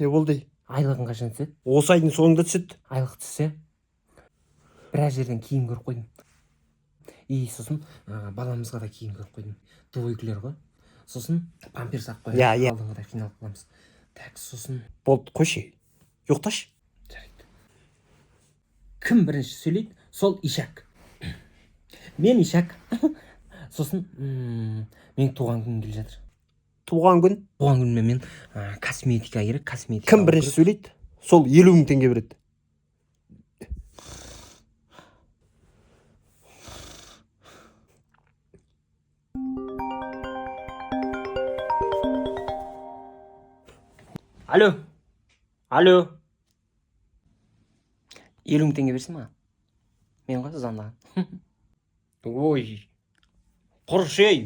Не болды? Айлығың қашан түседі? Осы айдың соңында түседі. Айлық түссе, біраз жерден киім көріп қойдым. И сосын баламызға да киім көріп қойдым, двойкілер ғой. Сосын памперс алып қояйық. Иә, иә. Алдыңғыдай қиналып қаламыз. Так, сосын Болды, қойшы, ұйықташы. Жарайды. Кім бірінші сөйлейді, сол ишак. Мен ишак. Сосын менің туған күнім келе жатыр. Туған күн? Туған күніме мен косметика керек, косметика Кім алу бірінші керек. сөйлейді, сол 50 000 теңге береді. Алло, алло, 50 000 теңге берсін маған. Мен ғой звондаған. Ой, құрышы, ей.